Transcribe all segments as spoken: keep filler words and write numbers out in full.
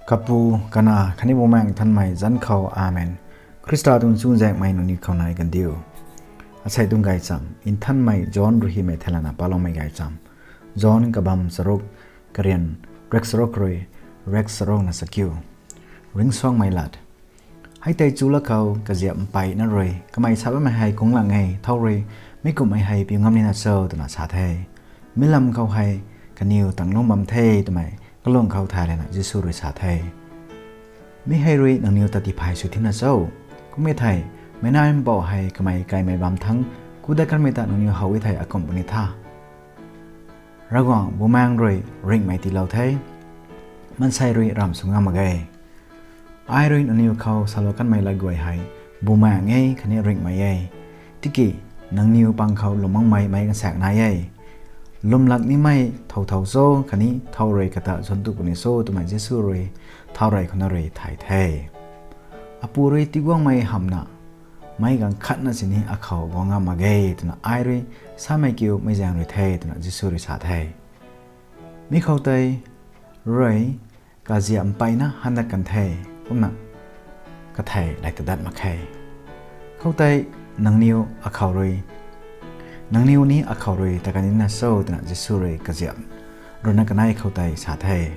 Kapu, Kanac khatni Bumaengh Nthanmei zanc khou, Amen. Khrista tuang chuzaenghmei nangniw khou nai kandiu. Asei tuang gaychamv Nthanmei John rui hymei thei lana paloumei gaychamv. John kabamv charuk, karian rek charuk rui rek charuk na chakiu. Ringcsuangmei lat. Hei tei chulou khou kaziap mpeyna rui, Kamei sa bammei hei kunglang e, thow rui mi kumhmei hei piu ngam nina cho? twna sa the. Mi lam khou hei kaniw tang lungc bam the twmei kalung khou thay lana Jisu rui sa the. Mi hei rui nangniw ta tiphey sw thina cho? Kum e thei, Meic Nac Mpouh hei kamei kaimei bam thangc kudat kanmei ta nangniw how e thei akumh puni tha. Ravguangc Bumaengh rui ringhmei tiilou the, maansei rui ramh sw ngam mak ge. Ai rui nangniw khou salou kanmei lat guay hei Bumaengh e khatni ringhmei e. Tiki nangniw pang khou lwm makmei meic gaanvsaekc nai e. Lwmlak nimei thow thow cho khatni thow rui kata zwn tu puni cho? twmei Jisu rui thau rey khou na rui thay the. Apu rui tiguangmei hamhna meic gaanv khatna sini akhou guang ngam mak ge, twna ai rui samei kiu meic zaeng rui the, twna Jisu rui sa the. Mi khoutei rui kaziap mpeyna handat kan the, kumna kathei lay tadat mak khe. Khoutei nangniw akhou rui, nangniw ni akhou rui ta kan nina cho? twna Jisu rui kaziap ruina kanei khoutei sa the.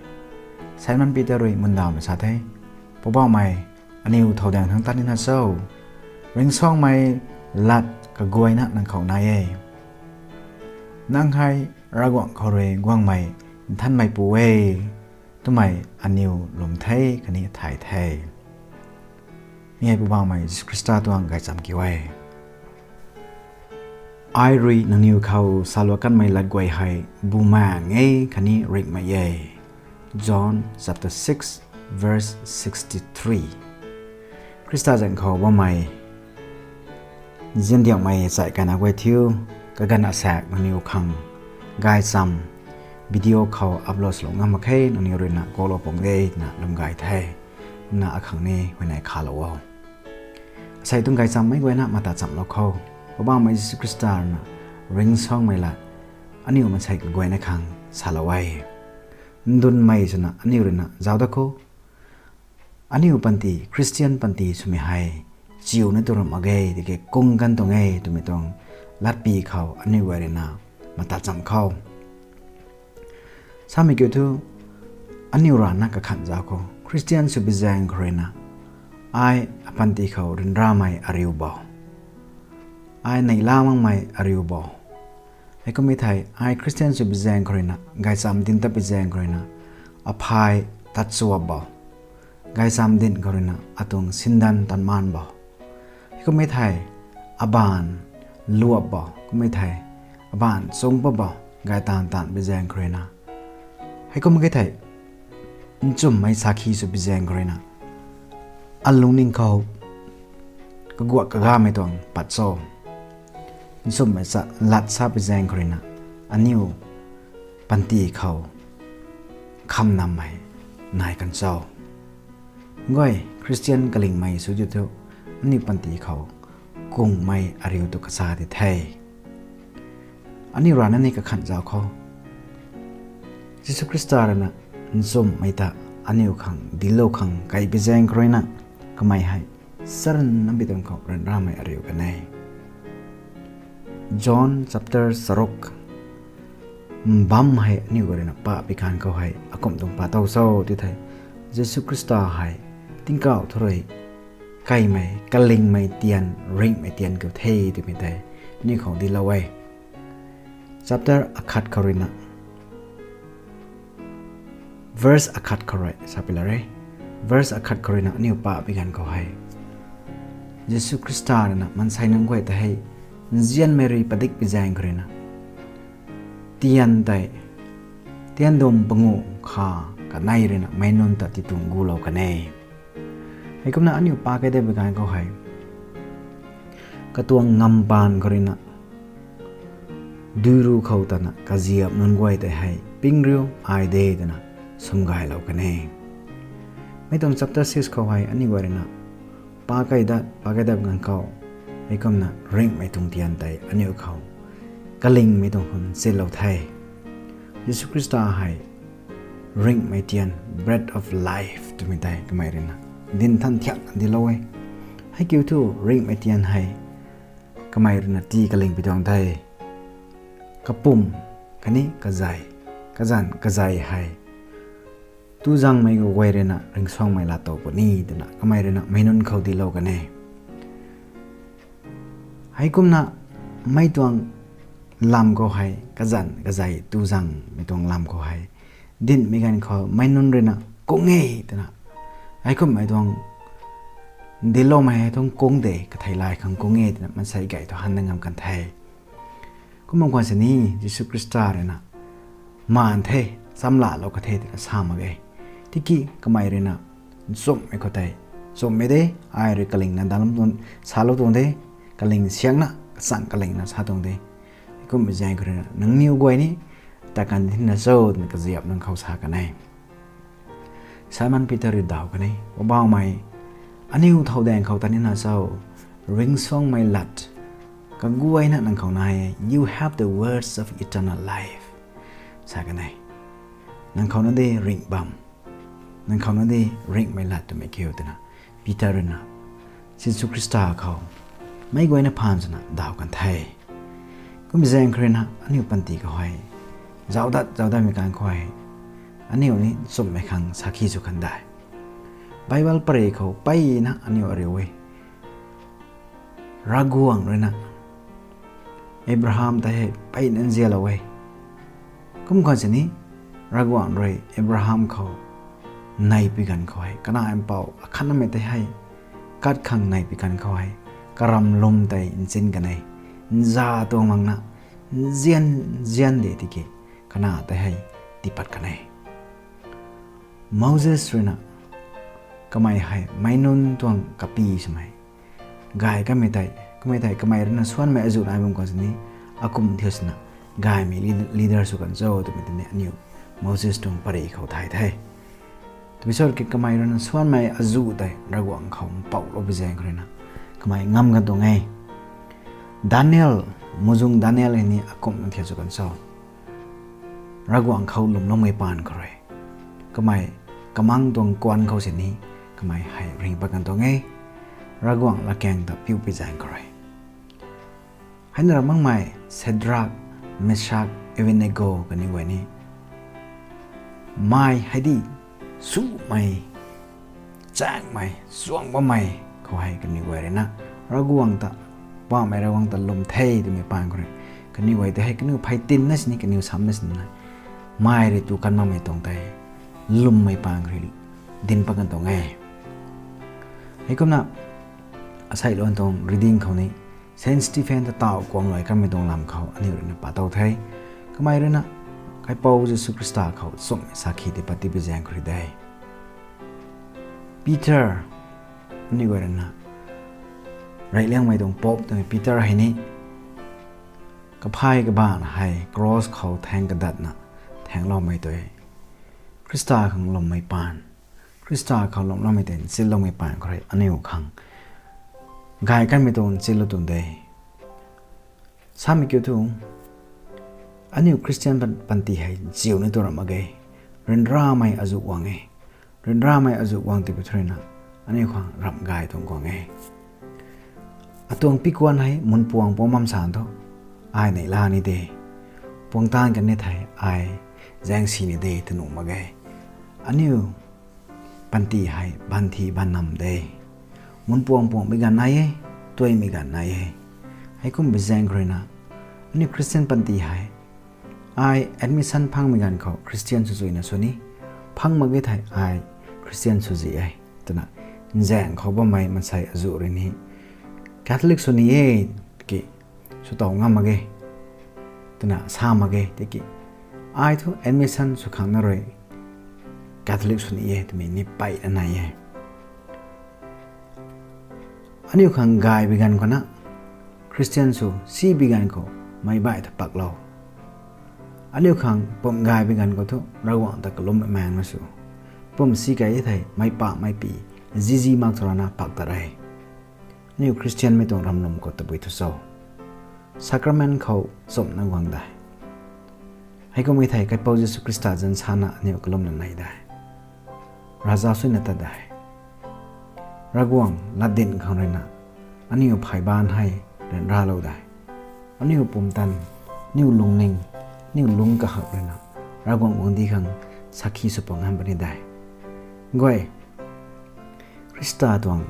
Simon Peter rui mundawna sa the, Poubauhmei, aniw thow daeng thangc tat nina cho? Ringcsuangmei lat kaguayna nang khou nai e. Nang hei Ravguangc khou rui guangmei Nthanmeipu e, twmei aniw lwm the khatni thay the. Mi hei Poubauhmei Jisu Khrista tuang gaychamv kiu e. Ai rui nangniw khou salou kanmei lat guay hei Bumaengh e khatni ringhmei e. John chapter six, verse sixty-three. Khrista zaeng khou bammei nziandiakmei chai kaina guay thiu, kaganv asaekc nangniw khang gaychamv video khou upload lou ngam mak khe, nangniw ruina kuaklou pung de twna lwm gay the. Kumna akhang ni huayney khalou o. Asei tuang gaychamv meic guayna mata chamlou khou, Poubauhmei Jisu Khrista ruina ringcsuangmei lat aniw maansei kaguayna khang salou e. Ndunmei swna aniw ruina zauc dat khou, aniw panty, Khristian panty swmei hei chiuna tu ramh mak ge, tiki kung kan tuang e twmei tuang latpy khou aniw guay ruina mata chamv khou, samei kiu thu, aniw rana kakhanh zauc khou, Khristian swbi zaeng khou ruina, ai apanty khou ryanramei ariu bo, ai neihla makmei ariu bo, heikum e thei ai Khristian swbi zaeng khou ruina, gaychamv dinc tatbi zaeng khou ruina, aphay tatchuap bo, gaychamv dinc khou ruina atuang sindan tanmaan bo, heikum e thei abaanv luap bo, kum e thei abaanv chung pat bo, gay taanv taanv bi zaeng khou ruina, heikum e thei nchumhmei sakhi swbi zaeng khou ruina, alungning khou kaguak kagamei tuang pat cho? Nchumhmei cha lat sabi zaeng khou ruina, aniw panty khou khamnammei nai kan cho? Guay, Khristian kalingmei sw di thu, aniw panty khou kungmei ariu tu kasa di the. Aniw rana ni kakhanh zauc khou, Jisu Khrista ruina nchumhmei ta aniw khang dinclou khang kaibi zaeng khou ruina, kamei hei saran nambi tuang khou ryanramei ariu kan e. John chapter charuk mbam hei aniw guay ruina pahbi ganv khou hei akumh tuang pa tow cho ti thei, Jisu Khrista hei tingkauh thu rui kaimei, kalingmei tian, ringhmei tian kiu the twmei tei aniw khou dinclou e. Chapter akhat khou ruina, verse akhat khou rui sa pila re. Verse akhat khou ruina aniw pahbi ganv khou hei, Jisu Khrista ruina maansei nunc guay ta hei nzianmei rui padikbi zaeng khou ruina, tian tei, tian dum panguh kha kanei ruina meic nunc ta tituang gulou kan e. Heikumna aniw pa kai datbi ganv khou hei, katuang ngamv paan khou ruina, dui ru khou tana kaziap nunc guay tei hei ping riu ai de twna swmgaylou kan e. Mi tuang chapter six khou hei aniw guay ruina pa kai dat, pa kai dat ganv khou, heikumna ringhmei tuang tian tei aniw khou kalingmei tuang khun silou the. Jisu Khrista hei ringhmei tian, bread of life twmei tei kamei ruina dinthan thiakna dilou e. Hei kiu thu ringhmei tian hei kamei ruina tii kaling pi tuang the. Kapum khatni kazei, kazanc kazei hei tuzangmei kaguay ruina ringcsuangmei lat tow puni twna kamei ruina meic nunc khou dilou kan e. Heikumna mei tuang lam khou hei, kazanc kazei tuzangmei tuang lam khou hei dinhmei ganv khou meic nunc ruina kung e twna, heikumhmei tuang diloumei hei tuang kung de, kathei lay khang kung e twna maansei gay thu han na ngam kan the. Kum bam khwan sini Jisu Khrista ruina maan the, chamlalou ka the twna sa mak ge. Tiki kamei ruina nchumhmei khou tei, nchumhmei de, ai rui kalingna dalam tuang, salou tuang de, kaling siangna kachang kalingna sa tuang de. Kummei zaeng khou ruina nangniw guay ni ta kan dina cho twna kaziap nang khou sa kan e. Simon Peter rui daw kan e, Poubauhmei, aniw thow daeng khou ta nina cho, ringcsuangmei lat kaguayna nang khou nai e, you have the words of eternal life, sa kan e. Nang khou na de ringh bam, nang khou na de ringhmei lat twmei kiu twna Peter ruina Jisu Khrista khou meic guayna phaan swna daw kan the. Kummei zaeng khou ruina aniu panty khou hei zauc dat zauc datmei kan khou hei aniu ni nchumhmei khang sakhi sw kan de. Bible parei khou mpeyna aniu ariu e, Ravguangc ruina Abraham tei hei mpeyna nzianlou e. Kum khwan sini Ravguangc rui Abraham khou neipui ganv khou hei, kana mpouh akhatnamei tei hei kat khang neipui ganv khou hei, karam lwm tei nchin kan e, nza tuang makna nzian, nzian de tiki kana tei hei tiipat kan e. Moses ruina kamei hei meic nunc tuang kapi swmei gay kanmei tei, kummei tei kamei ruina suanmei azuh nai bam khwan sini, akum thiu swna gaymei lead-, leader sw kan cho twmei tei ni aniu Moses tuang parei khou thay the. Twmei sw ki kamei ruina suanmei azuh tei Ravguangc khou mpouhlou pi zaeng khou ruina kamei ngam kan tuang e. Daniel, muhzwng Daniel hei ni akumna thiu sw kan cho. Ravguangc khou lwmloumei paan khou rui, kamei kamang tuang kuan khou sini kamei hei ringh pat kan tuang e, Ravguangc latkaeng ta piu pi zaeng khou rui. Heina ra makmei Shadrach, Meshach, Abednego kaniw guay ni mei hei di sumei, chaengmei, chuang bammei khou hei kaniw guay ruina Ravguangc ta, Poubauhmei Ravguangc ta lwm the twmei paan khou rui, kaniw guay tei hei kaniw phey tinna sini, kaniw samna sini na, mei rui tu kan makmei tuang tei lwmmei paan khou rui dinc pat kan tuang e. Heikumna asei luan tuang reading khou ni Saint Stephen ta taw kuang luai kanmei tuang lam khou aniu ruina pa tow the. Kamei ruina Kaipouc Jisu Khrista khou nchumhmei sakhi tei pat ti pi zaeng khou rui de. Peter, aniu guay ruina reyliangmei tuang Pope twmei Peter hei ni kaphay kabaanv hei cross khou thaeng kadatna thaengloumei tei, Khrista khang lwmmei paan, Khrista khou lwmloumei tei nchinloumei paan khou rui aniu khang gay kanmei tuang nchinlou tuang de. Samei kiu thu, aniu Christian pan-, panty hei nziu ni tu ramh mak ge, ryanramei azuh guang e. Ryanramei azuh guang ti pi thu ruina aniu khang ramh gay tuang guang e. Atuang pikuan hei munpuang puang bam san thu, ai neihla ni de, puang taanv kan ni thei ai zaeng si ni de tw nuh mak ge. Aniu panty hei banthi ban nam de, munpuang puang mei ganv nai e, tuaimei ganv nai e. Heikum bi zaeng khou ruina aniu Christian panty hei, ai admission phangmei ganv khou Christian sw zuina sw ni, phang mak ge thei ai Christian sw zi e twna nzaeng khou bammei maansei azuh rui ni Catholic sw ni e, ki sw tow ngam mak ge twna sa mak ge tiki, ai thu admission sw khang na rui Catholic sw ni e twmei ni mpeyna nai e. Aniu khang gay bi ganv khou na Christian sw si bi ganv khou meic baih ta paklou. Aniu khang pum gay bi ganv khou thu Ravguangc ta kalum maengna sw. Pum si kei thei meic pamei pi zizi mak thu rana pak ta re. Aniu Christian mei tuang ramlum khou tabui thu cho? Sacrament khou chumna guang de. Heikumhmei thei Kaipouc Jisu Khrista zanc sana aniu kalumna nei de. Ravzau suina tat de. Ravguangc latdyn khang ruina aniu pheyban hei ryanralou de. Aniu pumtan, aniu lungning, aniu lungc kahak ruina Ravguangc guangcdic khang sakhi sw pang hamh puni de. Guay, Khrista tuang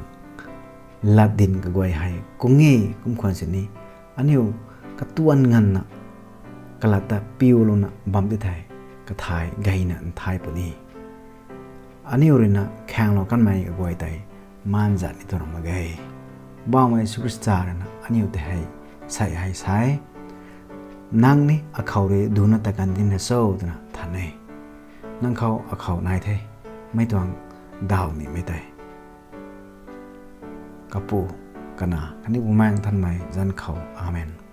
latdyn kaguay hei kung e kum khwan sini, aniu katuan nganvna kalat ta piulouna bam di thei, kathai gayna nthai puni. Aniu ruina khaenglou kanmei kaguay tei maan zat ni tw ram mak ge. Poubauhmei Jisu Khrista ruina aniu tei hei sei hei sa e, nang ni akhou rui duna ta kan dinc ra cho twna than e. Nang khou akhou nai the, mei tuang daw nimei tei. Kapu, Kanac khatni Bumaengh Nthanmei zanc khou. Amen.